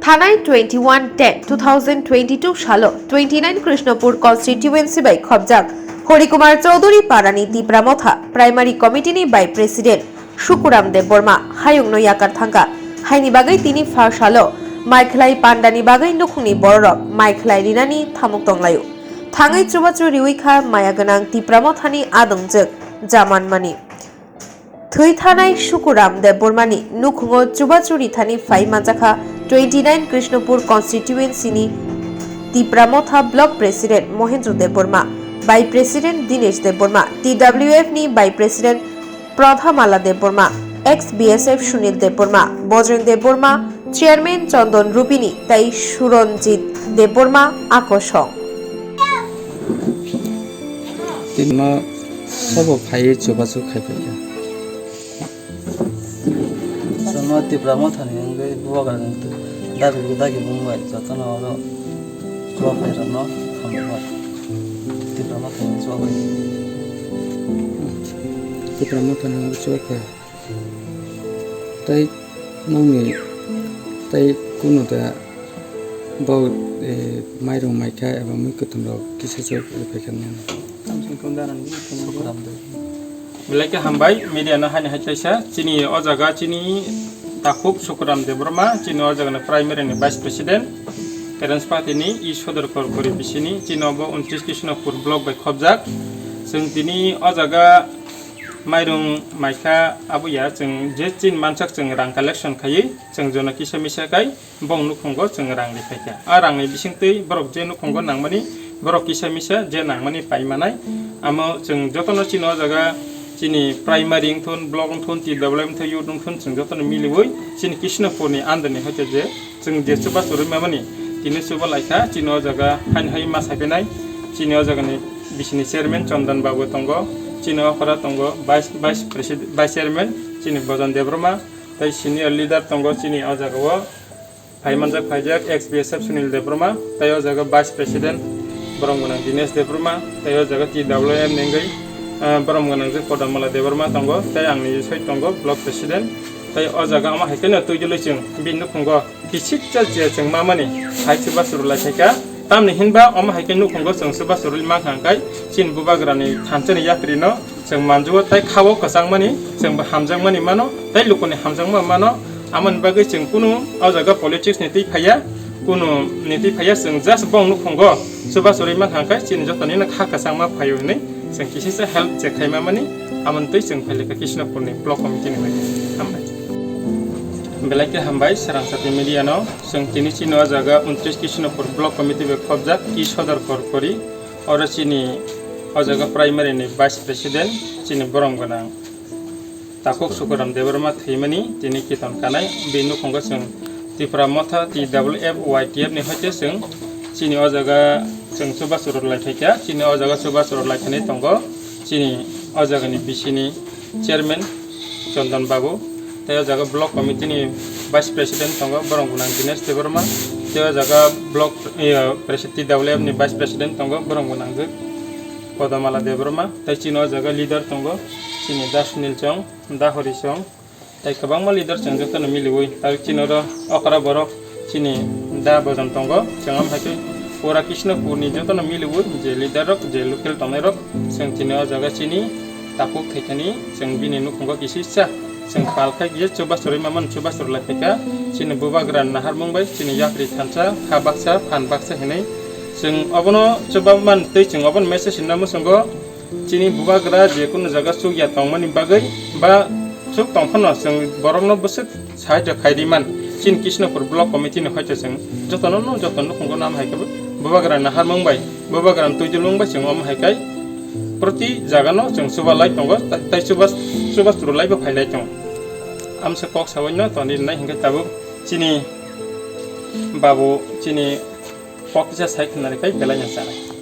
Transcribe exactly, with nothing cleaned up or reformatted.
Thanai twenty-one ten two thousand twenty-two salo twenty-nine Krishnapur constituency bai khobjak Horikumar Chowdhury parani Tipra Motha Primary Committee ni Vice President Sukuram Debbarma hayungno yakar thangkha. Haini bagwi tini pha salo maikhlai pandani bagwi nukhungni bororok maikhlai rinani thamuk tonglaio. Thangwi chubachu riwi kha maya gwnang Tipra Mothani adongjwk jamanmani. Thwi thanai Sukuram Debbarmani nukhungo chubachu rithani phai manjakha twenty-nine Krishnapur constituency ni Tipra Motha Block President Mohendro Debbarma, Vice President Dinesh Debbarma, T W F ni Vice President Pradhamala Debbarma, ex B S F Sunil Debbarma, Bojen Debbarma, Chairman Chandan Rupini tei Suranjit Debbarma akosong. Tini no sabo phaiwi chubachu khai phaikha. Chwngno Tipra Mothani wngwi bubagra ni dagi dagi bumbai jotono oro chubaphai rokno hambai. Tipra Mothani chubaphai. Tipra Mothani wngwi chubaphai. Tei nokni tei kunu da bo, eh, mairung maikha eba mui kwthwng rok kisa se phaikha nang. Belai khe hambai, media no haini hai kaisa. Chini o jaga chini takhuk Sukuram Debbarma, chini o jaga ni primary ni vice president, Kerens Party ni E Sodor Korkori bisini, chini obo untris Krishnapur block bai khobjak. Chwng tini o jaga mairung maikha abo ya, chwng je chini mansak chwng rang collection khaiwi, chwng jono kisa misa kai. Bong nukhungo chwng rang riphaikha. A rangni bisingtwi borok je nukhungo nangmani, borok kisa misa je nangmani paimanai. Amo chwng jotono chini o jaga chini primary wngthun, block wngthun, T W M wngthun, youth wngthun, chwng jotono miliwi chini Krishnapurni andani hoite je chwng je chubachu rwimamani tini chuba laikha. Chini o jaga haino hai ma saiphinai, chini o jagani bisini chairman Chandan Babu tongo, chini okra tongo vice, vice president, vice chairman chini Bojan Debbarma, tei senior leader tongo chini o jagao. Phaimanjak phaijak ex B S F Sunil Debbarma, tei o jaga Vice President borok gwnang Dinesh Debbarma, tei o jaga T W M ni wngwi, ah, borok gwnang je Kodamala Debbarma tongo, tei ang ni side tongo Block President, tei o jaga omo hai kheno twi dwlwi chwng bini nukhungo kisiksa je chwng mamani hai chubachu rwlai phaikha. Tamni hinba omo hai khe nukhungo chwng chubachu rwlwi mankha hwnkhe chini bubagrani thansa ni yapri no chwng manjugo tei khao kwchangmani, chwng bo hamjakmani mano, tei lukuni hamjakma mano. Amoni bagwi chwng kunu o jaga politics ni twi phaiya, kunu ni twi phaiya, chwng just bong nukhungo chubachu rwi mankha hwnkhe chini jotoni no kha kwchangma phaio hinwi chwng kisisa help check khaima mani, amoni twi chwng phailika Krishnapur ni block committee ni bagwi. Hambai. Belai khe hambai Sarangsati media no, chwng tini chini o jaga untris Krishnapur block committee bai khobjak ki Sodor Korkori. Oro chini o jaga primary ni vice president chini borom gwnang Takhuk Sukuram Debbarma thwimani tini kiton kanai, bini nukhungo chwng Tipra Motha T W F Y T F ni hoite chwng chini o jaga chwng chubachu rwlai phaikha, chini o jaga chubachu rwlai thani tongo chini o jagani bisini chairman Chandan Babu, tei o jaga block committee ni vice president tongo, borok gwnang Dinesh Debbarma, tei o jaga block, eh, presi-, T W F ni vice president tongo, borok gwnang je Kodamala Debbarma, tei chini o jaga leader tongo, chini Da Sunil Chong, Da Hori Chong, tei kwbangma leader chwng jotono miliwi, tei chini oro okra borok chini Da Bojan tongo, chwng am hai khe pura Krishnapur ni jotono miliwi, je leader rok, je local tongnai rok, chwng chini o jaga chini takhuk thaithani chwng bini nukhungo kisisa chwng pal khai khe chubachu rwi mamani chubachu rwlai phaikha. Chini bubagra naharmung bai chini yapri thansa kha baksa phan baksa hinwi chwng obono chubaman tei chwng obono message hinna mwswngo chini bubagra je kunu jaga chukya tongmani bagwi ba chuk tongphano chwng borokno bwswk sahajyo khai di man. Chini Krishnapur Block Committee ni hoite chwng jotono no joto nukhungo nam hai khe bubagra naharmung bai, bubagra twidulmung bai chwng omo hai khai proti jaga no chwng chuba lai tongo, ta-, tai chuba, chuba churu lai bo phai lai tongo. Amsa kok sawi no toni nai hinkhe tabuk chini babu chini kok kisa sai khna rikha belai no chanai.